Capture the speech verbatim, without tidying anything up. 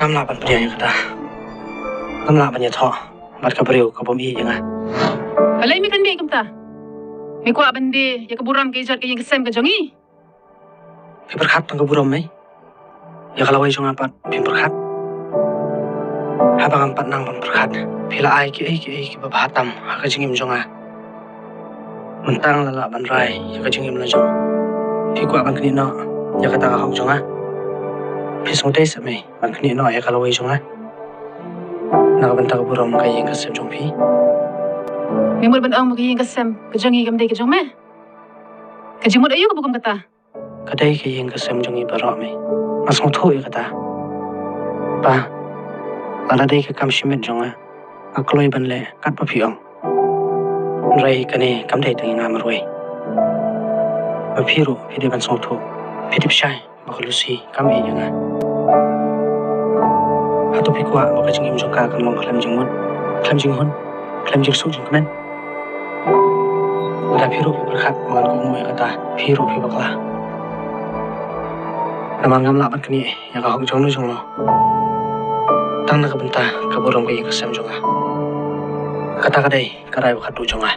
Ngam lah ban pdiang ïa kata. Ngam lah ban ïathoh bad ka briew ka bym ïeit ïa nga. Balei me kren beiñ kumta? Me kwah ban die ïa ka burom ka ijot ka ïing ka sem ka jong ngi? Phi pyrkhat tang ka burom, mei? Ïa ka lawei jong nga pat phim pyrkhat? Haba ngam pat nang ban pyrkhat, phi la ai kiei kiei kiba bha tam ha ka jingim jong nga. Mynta nga la lah ban rai ïa ka jingim la jong. Phi kwah ban knieh noh ïa kata ka hok jong nga? Phi sngewdei seh, mei, ban knieh noh ïa ka lawei jong nga na ka bynta ka burom ka ïing ka sem jong phi? Me mut ban ong ba ka ïing ka sem ka jong ngi kam dei ka jong me? Ka jingmut aïu kaba kum kata? Ka dei ka ïing ka sem jong ngi baroh, mei. Nga sngewthuh ïa kata. Pa, lada dei ka kam shimet jong nga, nga kloi ban leh katba phi ong. Hynrei kane kam dei tang ïa nga marwei. Ba phi ruh phi dei ban sngewthuh. Phi tip shai ba ka Lucy kam ïeit ïa nga. Hato phi kwah ba ka jingim jong ka kan long khlem jingmut, khlem jinghun, khlem jingsuk jingkmen? Lada phi ruh phi pyrkhat ba ngan kohnguh ïa kata, phi ruh phi bakla. Namar ngam lah ban knieh ïa ka hok jong no jong no tang na ka bynta ka burom ka ïing ka sem jong nga. Kata ka dei ka rai ba khatduh jong nga.